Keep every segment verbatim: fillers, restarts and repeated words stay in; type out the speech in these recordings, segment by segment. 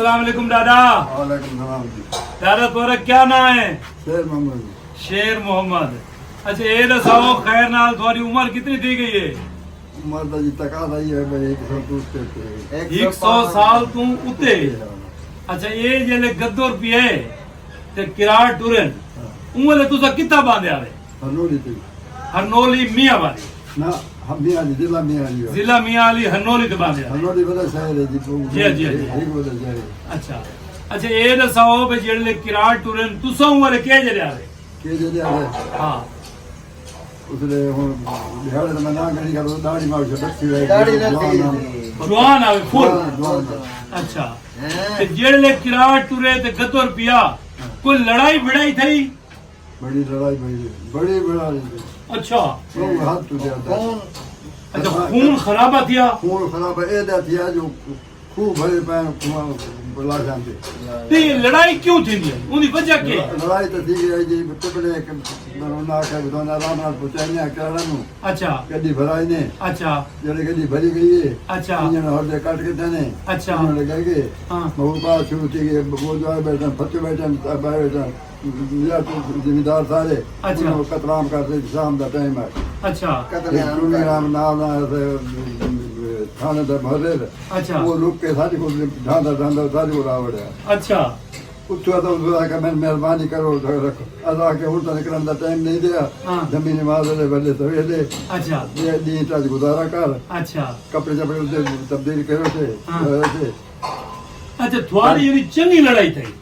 السلام علیکم ڈاڈا۔ وعلیکم السلام جی۔ ڈاڈا، تہاݙا کیا ناں ہے؟ شیر محمد۔ شیر محمد۔ اچھا، اے ݙساؤ، خیر نال تہاݙی عمر کتنی تھی ڳئی ہے؟ عمر دا جی تقاضا ہی ہے بھئی، ہک سو توں اتے تے۔ ہک سو سال توں اتے۔ اچھا، اے جیلے گدر پئے تے کراڑ ٹرن، ہاں۔ اوں ویلے تساں کتھاں ٻاہندے ہاوے؟ ہرنولی تے۔ ہرنولی میاں والی؟ نہ، ہم میاں علی، ضلع میاں علی۔ ضلع میاں علی، ہرنولی تے ٻاہندے ہاوے۔ ہرنولی وݙا شہر ہے جی، جی، جی، جی۔ ہک وݙا شہر ہے۔ اچھا۔ اچھا، اے ݙساؤ بھئی، جیلے کراڑ ٹرن، تساں اوں ویلے کیہے جیلے ہاوے؟ کیہے جیلے ہاوے؟ ہاں۔ اس لیے ہن ݙیہاڑے تاں میں نہ گݨی کر، ݙاڑھی مار کے بچی ہوئی، ݙاڑھی نہ تھی جوان آ۔ جی۔ جوان آوے، فل۔ جوان، جوان۔ اچھا۔ ہاں۔ تے جیلے کراڑ ٹرے تے گدر پیا، کوئی لڑائی بھڑائی تھئی؟ بڑی لڑائی بھئی، بڑی لڑائی بھئی۔ اچھا۔ بہت حد توں زیادہ۔ خون۔ اچھا، خون خرابہ تھیا؟ خون خرابہ اے دا تھیا جو خوہ بھرے پئے، خوہ لاشاں دے۔ تے اے لڑائی کیوں تھیندی ہے؟ اوندی وجہ کیا ہے؟ لڑائی تاں تھی ڳئی جی، ٹکڑے ہک بندے آکھیا بھی تہاݙے آرام نال پہنچائیندے ہیں کراڑاں نوں۔ اچھا۔ گݙی بھرائیندے۔ اچھا۔ جیلے گݙی بھری ڳئی ہے، اچھا۔ انجن ہور دے کٹ کے ݙتے نے۔ اچھا۔ انجن لڳا ڳئے۔ ہاں۔ مغل پاس شروع تھی ڳئے، وہ جو آئے ٻیٹھے، پھتے ٻیٹھے، ٻاہر ٻیٹھے۔ یا تو زمیندار سارے، اچھا۔ انہاں کوں قتل عام کر ݙتے، شام دا ٹائم ہے۔ اچھا۔ قتل عام تے کر۔ رام نال نہ ہے، تھانے دا محرر۔ اچھا۔ وہ لک کے ساݙے کول ڈھاندا ڈھاندا ساݙے کول آ وڑیا۔ اچھا۔ اتھوں آتا، اتھوں آ کے میں مہربانی کرو، رکھو۔ اساں آکھیا ہݨ تاں نکلݨ دا ٹائم نہیں ݙے، ہاں۔ جمی نماز والے ویلے سویرے۔ اچھا۔ ݙے ݙینہہ تاں گزارا کر۔ اچھا۔ کپڑے چپڑے اتے تبدیل کرو تے، ہاں۔ تے۔ اچھا، تہاݙی یعنی چنڳی لڑائی تھئی؟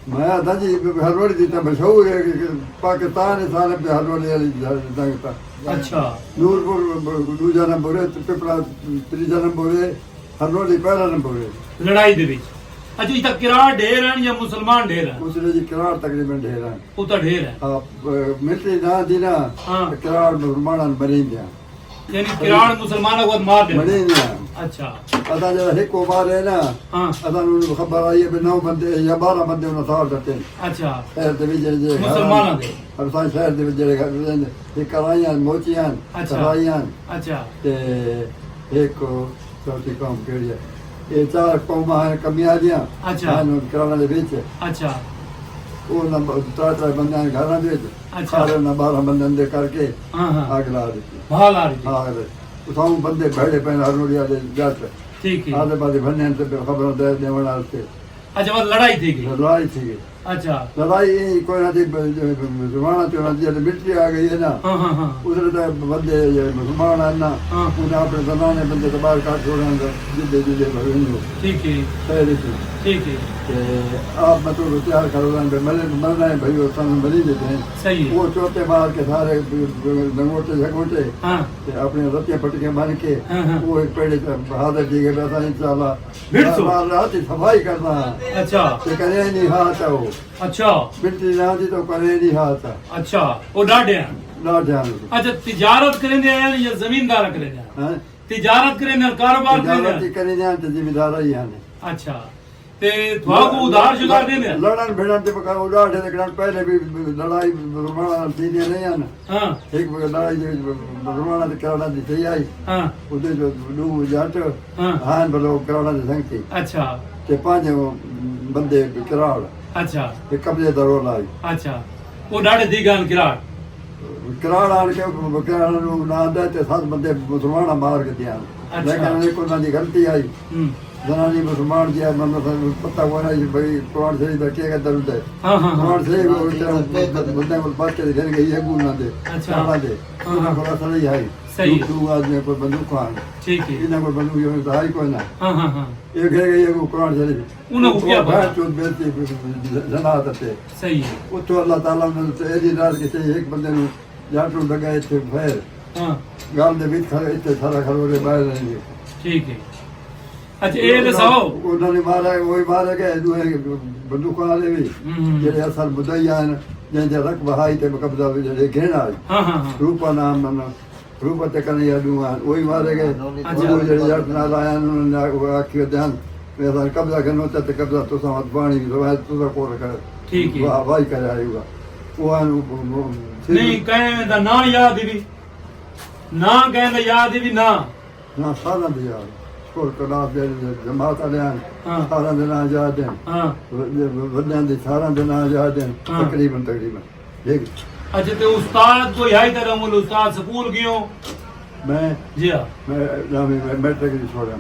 میں آہدا جی، ہرنولی دی تاں مشہور ہے کہ پاکستان ہے سارے پہ ہرنولی والی جنگ تاں۔ اچھا۔ نورپور ݙوجھا نمبر ہے، تے پپڑا تریجھا نمبر ہے، ہرنولی پہلا نمبر ہے۔ لڑائی دے وچ۔ اچھا، اتھاں کراڑ ڈھیر ہن یا مسلمان ڈھیر ہن؟ اس ویلے جی کراڑ تقریباً ڈھیر ہن۔ اتھاں ڈھیر ہن۔ ہاں، ملٹری نہ ہوندی نا، ہاں۔ کراڑ مسلماناں مریندے ہن۔ یعنی کراڑ مسلماناں کوں مار ݙیندے۔ مریندے ہن۔ اچھا۔ اساں جیڑھا ہک او مارے نا، ہاں۔ اساں نوں خبر آئی ہے بھی نو بندے یا بارہ بندے انہاں ساڑ ݙتے۔ اچھا۔ شہر دے وچ جیڑھے جیڑھے مسلماناں دے۔ اساں شہر دے وچ جیڑھے گھر رہندے، ہک کرائیاں، موچیاں، اچھا۔ کرائیاں۔ اچھا۔ تے ہک چوتھی قوم کیڑھی ہے؟ اے چار قوماں ہیں کمیاں دیاں، اچھا۔ ہیں کراڑاں دے وچ۔ اچھا۔ او نمبر ترے ترے بندے ہیں گھراں دے وچ، اچھا۔ سارے انہاں بارہ بندے دے کر کے، ہاں، ہاں۔ آگ لا ݙتی۔ بھا لا ݙتی۔ آگ لائی۔ اتھاؤں بندے بھیڑے پئے ہرنولی والے جٹ۔ ٹھیک ہے۔ آلے پاسے بھنے تے خبراں دے ݙیوݨ واسطے۔ اچھا، بس لڑائی تھی ڳئی؟ لڑائی تھی ڳئی۔ اچھا۔ لڑائی ایں کوئی نہ تھی، ب-، ب-، مسلماناں چوں نہ، جیڑھے ملٹری آ ڳئی ہے نا، ہاں، ہاں، ہاں۔ اس ویلے تاں بندے جیڑھے مسلمان ہن نا، ہاں۔ انہاں اپݨے زنانے بندے تاں ٻاہر کڈھ چھوڑے ہن، جݙے جݙے بھیوے ہن۔ ٹھیک ہے۔ شہر وچ۔ ٹھیک ہے۔ تے آپ مطلب تیار کرو، ملے، مرنا ہے بھائی، اس طرح مری دیتے ہیں۔ صحیح ہے۔ وہ چوٹے مار کے سارے لنگوٹے جھنگوٹے، ہاں۔ تے اپݨے رتیاں پٹکیاں بن کے، ہاں، ہاں۔ وہ ایک پیڑے تے بہادر جی کے بیٹھا، انشاءاللہ بھڑسو۔ میں رات دی صفائی کردا ہاں۔ اچھا۔ تے کرے نہیں ہا چاہو۔ اچھا۔ مٹی نہ دی تو کرے نہیں ہا چا۔ اچھا، او ݙاڈھے ہن۔ ݙاڈھے ہن۔ اچھا، تجارت کریندے ہن یا زمیندار کریندے ہن؟ ہیں؟ تجارت کریندے ہن، کاروبار کریندے تجارت ہن؟ ہی کریندے ہن تے زمیندار ہی ہن۔ اچھا۔ تے تھوڑا کو ادھار شدھار ݙیندے ہن؟ لڑن بھڑن تے پکا ادھار ݙیندے، لیکن پہلے بھی لڑائی مسلماناں نال تھیندیاں نہیں ہن۔ ہاں۔ ہک واری لڑائی دے وچ مسلماناں تے کراڑاں دی تھئی آئی۔ ہاں۔ اودے جو ݙو جٹ، ہاں۔ ہن بلو کراڑاں دے سنگتی۔ اچھا۔ تے پنج بندے کراڑ۔ اچھا۔ تے قبضے دا رولا آئی۔ اچھا۔ او ݙاڈھے تھی ڳئے ہن کراڑ؟ کراڑ آن کے کراڑاں نوں نہ آندا تے ست بندے مسلماناں مار کے دیاں۔ اچھا۔ لیکن ایک انہاں دی غلطی آئی۔ ہوں۔ زنانی مسلمان جی ہے، مطلب، سانوں پتہ کوئی نہ بھئی قرآن شریف دا کیا قدر ہوندا ہے۔ ہاں، ہاں، ہاں۔ قرآن شریف بندے کول پڑھ کے گھن گئی ہے انہاں دے، اچھا۔ کراڑاں دے۔ ہاں، ہاں۔ انہاں کول اصل ہی آئی۔ صحیح۔ ݙو، ݙو آدمی کوئی بندوق آن۔ ٹھیک ہے۔ انہاں کول بندوق ہی ہوئی تاں آئی کوئی نہ۔ ہاں، ہاں، ہاں۔ اے گھن گئی ہے قرآن شریف۔ انہاں کوں کیا پتہ؟ بہت چوت بہت زنا تے۔ صحیح ہے۔ اتھوں اللہ تعالیٰ انہاں تے ایݙی ناراضگی تھئی، ہک بندے نوں جٹ نوں لڳا اتھے پھیر۔ ہاں۔ ڳل دے وچ کھڑے، اتھے سارا کھڑو رہے، ٻاہر نہیں ڳئے۔ ٹھیک ہے۔ اچھا، اے ݙساؤ۔ انہاں نے مارا، وہی مارے گئے، ݙوہیں بندوقاں والے بھی، ہوں، ہوں۔ جیڑھے اصل مدعی ہن، جنہاں دا رقبہ ہئی تے قبضہ بھی جیڑھے گھن آئے۔ ہاں، ہاں، ہاں۔ روپا نام من، روپا تے کنیا ݙو ہن، وہی مارے گئے۔ اچھا۔ وہ جیڑھے جٹ نال آئے ہن، انہاں نے آ-، وہ آکھی ودے ہن، وی اساں قبضہ گھنو تے، تے قبضہ تساں وت پاݨی بھی، روایت تساں کول کر۔ ٹھیک ہے۔ واہ، واہی کرے آئے ہوا۔ وہ ہن، وہ، وہ، نہیں، کہیں دا ناں یاد ہی بھی۔ ناں کہیں دا یاد ہی بھی نہ۔ نہ، سارا دی یاد۔ کول کلاس دے جماعت والے ہیں، ہاں۔ سارا دے نام یاد ہیں۔ ہاں۔ وڈیاں دے سارا دے نام یاد ہیں۔ ہاں۔ تقریباً تقریباً۔ ٹھیک۔ اچھا، تے استاد کوئی ہائی تیرا مول استاد سکول گیوں؟ میں جی ہاں۔ میں نامی میں میٹرک دی چھوڑا۔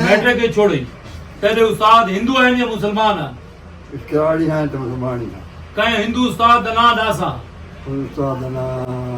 میٹرک کے چھوڑی۔ تیرے استاد ہندو ہیں یا مسلمان ہیں؟ اس کراڑی ہیں تے مسلمان ہی ہیں۔ کہیں ہندو استاد دا نام داسا؟ استاد دا نام